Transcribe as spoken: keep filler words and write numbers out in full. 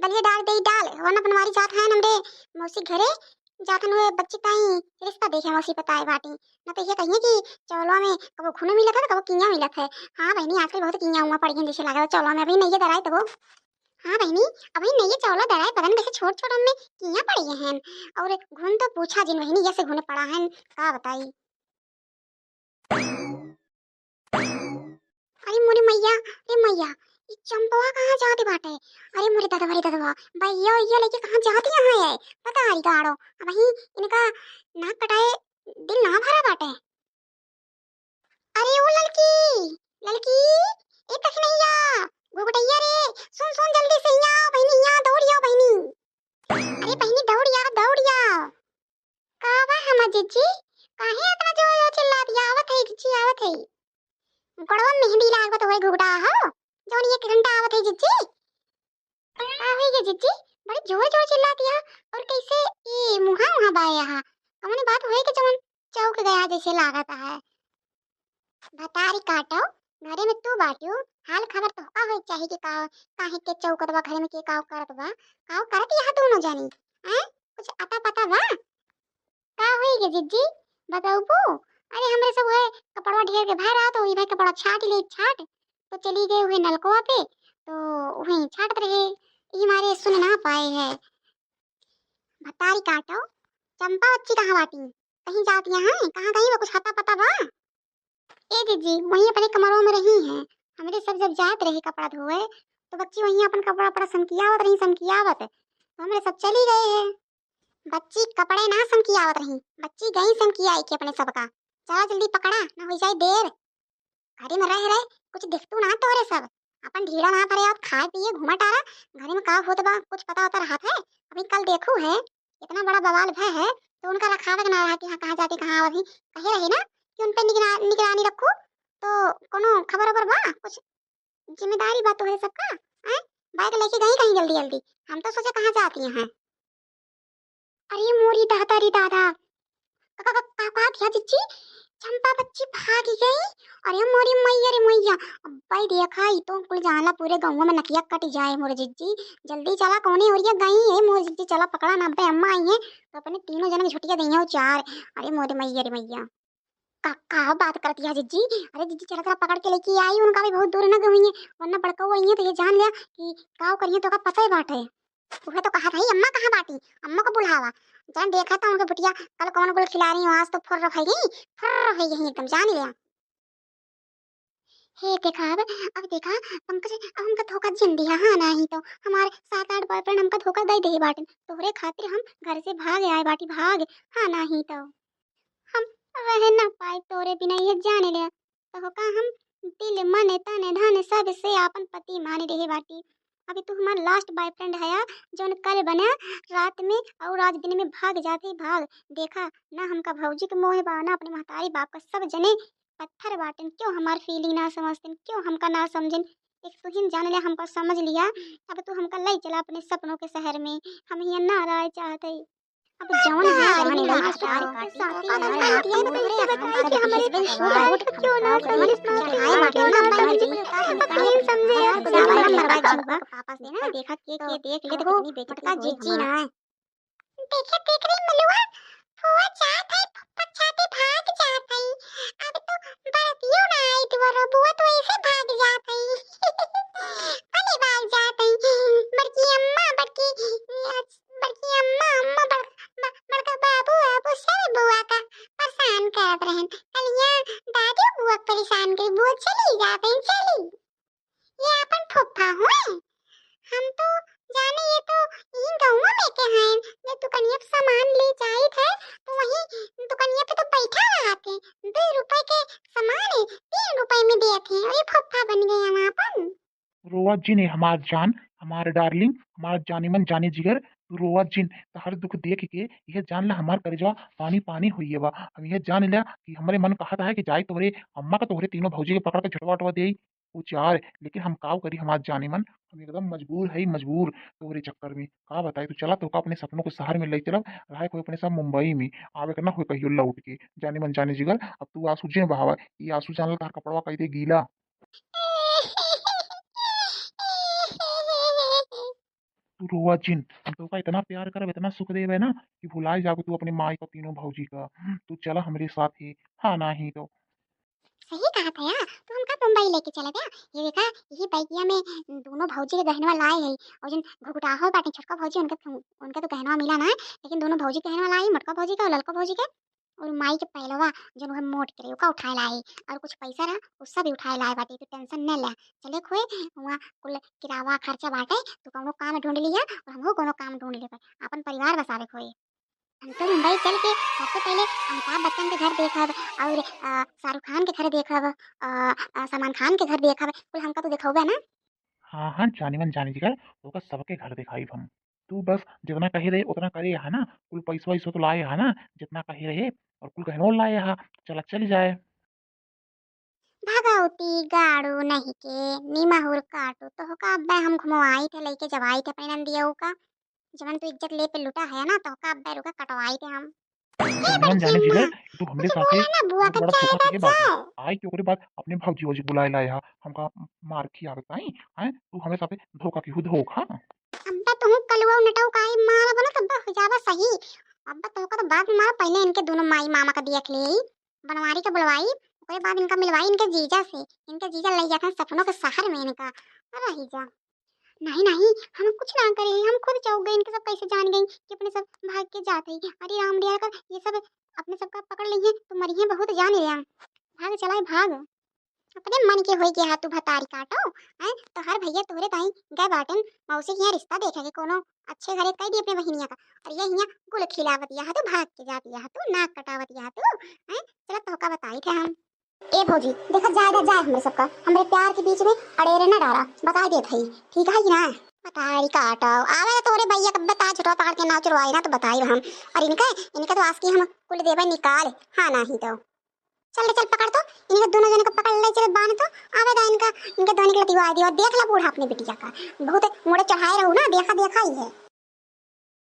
दलिया डाल दे डाल, वरना बनवारी जात है हमरे मौसी घरे, जात हन उहे बच्ची ताई रिश्ता देखे मौसी बताए बाटी। न तो ये कहिए कि चौलवा में कबो घुन मिलत है, कबो किया मिलत है। हाँ बहिनी, आजकल बहुत किया हुआ पड़ गई जैसे लागत चौलवा में, अभी नहीं ये दराई तबो। हाँ बहिनी, अभी नहीं ये चौला दराई, पता नहीं कैसे छोट छोट में किया पड़ गए हैं। और घुन तो पूछा जिन बहिनी, ये से घुन पड़ा है, का बताई। अरे मोरे मैया, रे मैया, ई चंपवा कहाँ जात बाटे? अरे मोरे ददवा, रे ददवा, भैया, भैया लेके कहाँ जात यहाँ है? पता हरी गाड़ो, अबही इनका नाक कटाए दिल ना भरा बाटे। अरे ओ ललकी, ललकी, ए तखनैया, घुघुटैया रे, सुन, सुन, जल्दी से हियाँ आओ बहिनी, हियाँ दौड़ आओ बहिनी। अरे बहिनी, दौड़ आओ, दौड़ आओ। का बा हमार जिज्जी? काहे इतना जोर जोर चिल्लात ही? आवत है जिज्जी, आवत है। गोड़वा में मेहंदी लागत होए घुघुटा हो, जौन एक घंटा आवत है जिज्जी। का होई गे जिज्जी? बड़ी जोर जोर चिल्लात ही और कैसे ई मुहा मुहा बाए हा? कौन बात होए के जौन चौक गया जैसे लागत है? भतारी काटो, घरे में तू बाटियो, हाल खबर तोहका होए चाही कि का, काहे के चौकत बा, घरे में के काव करत बा, काव करत यहाँ दोनों जानी, हैं? कुछ अता पता बा? का होई गे जिज्जी, बतौबू? अरे हमरे सब उहे कपड़वा ढेर के भर रहा तो वही भाई कपड़ा छाट ले छाट, तो चली गए हुए नलकवा पे, तो वहीं छाटत रहे, ई मारे सुन ना पाए है। भतारी काटो, चंपा बच्ची कहाँ बाटी? कहीं जात यहाँ है? कहाँ गई बा? कुछ अता पता बा? ए जिज्जी, वहीं अपने कमरों में रही हैं। हमरे सब जब जात रही कपड़ा धोए, तो बच्ची वहीं अपन कपड़ा, कपड़ा समकियावत रही, समकियावत। तो हमरे सब चली गए हैं। बच्ची कपड़े ना समकियावत रही, बच्ची गई समकियाई के अपने सबका। चला जल्दी पकड़ा, ना हो जाए देर। घरे में रह रहे, कुछ देखतू ना तोरे सब। अपन ढीला ना भरे आवत, खाए पिए, घूमा टारा। घरे में का होत बा, कुछ पता होता रहत है? अभी कल देखू है, इतना बड़ा बवाल भय है, तो उनका रखावे के ना रहा कि हाँ, कहाँ जाती, कहाँ आवत ही। कहे रहे ना कि उन पे निगरा-, निगरानी रखू, तो कोनो खबर ओबर बा? कुछ जिम्मेदारी बा तोहरे सबका, हैं? बैग लेके गई कहीं जल्दी जल्दी, हम तो सोचे कहाँ जाती हैं। अरे मोरी दादा रे दादा, का, का, का, का, का किया जिज्जी? चंपा बच्ची भाग गई। अरे मोरी मैया रे मैया, अब्बाई देखा, ई तो कुल जानला पूरे गाँव में नकिया कट जाए मोरे जिज्जी। जल्दी चला, कौने ओरिया गई है मोरे जिज्जी, चला पकड़ा ना, अब्बे अम्मा आई है तो अपने तीनों जने के झुटिया दइया उचार। अरे मोरे मैया रे मैया, का, का बात करत हिया जिज्जी? अरे जिज्जी, चला, चला, पकड़ के लेके आई, उनका भी बहुत दूर न गई है, वरना बड़का हुआ है तो ये जान लिया कि काव करिए तो का पता ही बाटे। उहे तो कहा था, "अम्मा कहाँ बाटी? अम्मा को बुलावा।" जान देखा था उनके बुटिया कल कौन गुल खिला रही हो, आज तो फुर्र हो गई, फुर्र हो गई एकदम, जान लिया। हे देखा अब, अब देखा पंकज, अब हमका धोखा जिन दिया, हाँ, नाही तो हमारे सात आठ बॉयफ्रेंड हमका धोखा दे दे बाटिन, तोहरे खातिर हम घर से भाग आए बाटी, भाग, हाँ, नाही तो हम रह ना पाए तोरे बिना, ये जान ले। तोहका हम दिल, मन, तन, धन सब से आपन पति मान रहे बाटी। अभी तू हमार लास्ट बॉयफ्रेंड हया, जौन कल बना रात में और आज दिन में भाग जाते भाग। देखा ना, हमका भौजी के मोह बा ना अपने महतारी बाप का, सब जने पत्थर बाटन, क्यों हमार फीलिंग ना समझतिन, क्यों हमका ना समझिन। एक तू ही जान ले, हमका समझ लिया। अब तू हमका ले चला अपने सपनों के शहर में, हम यहाँ ना रह चाहते। अब जौन है, जौन है, आज तो साथी हमारे हाथ में पूरे हाथ में क्यों ना समझ पाए। खाए बाटे ना, बहन जी, हम तो नहीं समझे यार, कुछ हमारा मरवा चुका। पापा से ना देखा के, के देख ले तो कितनी बेइज्जती हुई हमार। देखे, देख रही मलुआ, फुआ जात है, फुफ्फा छाती भाग जात है। अब तो बरतियो ना आई दुआरा, बुआ तो ऐसे भाग जात है। भले भाग जात है। बड़की अम्मा, बड़की, बड़की अम्मा, अम्मा, बड़-, ब-, बड़का बाबू, बाबू सब बुआ का परेशान करत रहन। कलिया दादी बुआ के परेशान करी, बुआ चली जात है, चली। ये आपन फुफ्फा हुए। हम तो जाने ये तो यही गाँव में के हैं। जब दुकनिया पे सामान ले जाइत है तो वही दुकनिया पे तो बैठा रहत है। दो रुपए के सामान है, तीन रुपए में देत है। अरे फुफ्फा बन गए हम आपन। रोवा जिन हमार जान, हमार डार्लिंग, हमार जानी मन जानी जिगर, तू रोवा जिन। तहर दुख देख के यह जान ला हमार करेजवा पानी पानी होइए बा। हम यह जान ला कि हमरे मन कहत है कि जाई तोहरे अम्मा का तोहरे तीनों भौजी के पकड़ के झटवा उटवा देई। उचार, लेकिन हम काव करी हमार जानी मन, हम एकदम मजबूर हई, मजबूर तोहरे चक्कर में। का बताई, तू चला, तोहका अपने सपनों के शहर में ले चलब, रहे कोई अपने सब मुंबई में, आवे के ना होई कहियो लौट के। जानी मन जानी जिगर, अब तू आंसू जिन बहावा, ई आंसू जान ला तोहार कपड़वा कई दे गीला। तू रोवा जिन, हम तोहका इतना प्यार करब, इतना सुख देबे ना कि भुलाए जाबे तू अपने माई का तीनों भौजी का। तू चला हमरे साथे, हाँ नाही तो। सही कहा था यार, तू हमका मुंबई लेके चले गया। ये देखा, यही बैगिया में दोनों भौजी के गहनवा लाए है, और जिन घुघुटाहो बाटे छोटका भौजी, उनके उनके तो गहनवा मिला ना है, लेकिन दोनों भौजी के गहनवा लाए, मोटका भौजी के और ललका भौजी के, और माई के पहलवा जौन उहे मोट के रहे, ओका उठाए लाए, और कुछ पैसा रहा, उससे भी उठाए लाए बाटे। तू टेंशन न ले, चले खोए, वहाँ कुल किरावा खर्चा बाटे, तू कौनो काम ढूंढ लिया और हमहू कौनो काम ढूंढ लेबे, अपन परिवार बसावे खोए। हम तो मुंबई चल के सबसे पहले अमिताभ बच्चन के घर देखब, और अ, शाहरुख खान के घर देखब, अ, अ, सलमान खान के घर देखब, कुल हमका तो देखौबे ना। हाँ हाँ, जानी मन जानी जिगर, तोका सबके घर दिखाई हम। तू बस जितना कहे रहे उतना करे हा ना, कुल पैसवा वैसवा तो लाए हा ना, जितना कहे रहे, और कुल गहनों लाए हा। चला चल जाए। भगवती गाड़ू नहीं के निमहुर काटू, तोहका अब्बे हम घुमवाई थे, लेके जवाई थे अपने नंदियऊ का। जवन तू इज्जत ले पे लुटा है ना, तोहका अब्बे रुका कटवाई थे हम। ए मन जाने बड़की जिगर, अम्मा, तू हमरे कुछ साथे बोला ना, बुआ बहुत का बड़ा चाय धोखा दे के बात है। जाओ। आई के ओकरे बाद अपने भौजी वौजी बुलाए लाए हा, हमका मार खियावे ताई, हैं? तू हमरे साथे धोखा की हु धोखा। अब्बा तू कलुआ नटऊ काई मारा बना तब हो जावा सही। अब्बा तोहका तो बाद में मारा, पहले इनके दोनों माई मामा का देख ले, बनवारी का बुलवाई, ओकरे बाद इनका मिलवाई इनके जीजा से। इनके जीजा ले जाते हैं सपनों के शहर में इनका, रही जा। नहीं नहीं, हम कुछ ना करे, हम खुद चौंक गए, इनके सब कैसे जान गई कि अपने सब भाग के जाते ही। अरे राम दिया कर ये सब अपने सबका पकड़ लिए तो मरिए बहुत जान लिया। भाग चलाए भाग। अपने मन के होई के हा तू भतारी काटो, हैं? तोहर भैया तोहरे ताई गए बाटन मौसी के यहाँ रिश्ता देखे के कोनो अच्छे घरे कह दी अपने बहिनिया का। और ये हियाँ गुल खिलावत या हा तू, भाग के जात या हा तू, नाक कटावत या हा तू, हैं? चला तोहका बताई थे हम। ए भौजी, देखा जाए दा जाए हमरे सबका, हमरे प्यार के बीच में अड़ेरे ना डारा, बता देत हई, ठीक है कि ना? भतारी काटो, आवे तो तोहरे भैया का बता छुटवा पकड़ के नाव चुरवाई ना तो बताई हम। और इनके, इनके तो आज की हम कुल देबे निकाल, हाँ नाही तो। चल रे चल पकड़ तो, इनके दोनों जने को पकड़ ले चल बांध तो, आवे दा इनका, इनके दोनों के लतिवा दी और देख ला बूढ़ा अपने बिटिया का, बहुत मुड़े चढ़ाए रहू ना, देखा देखा ही है।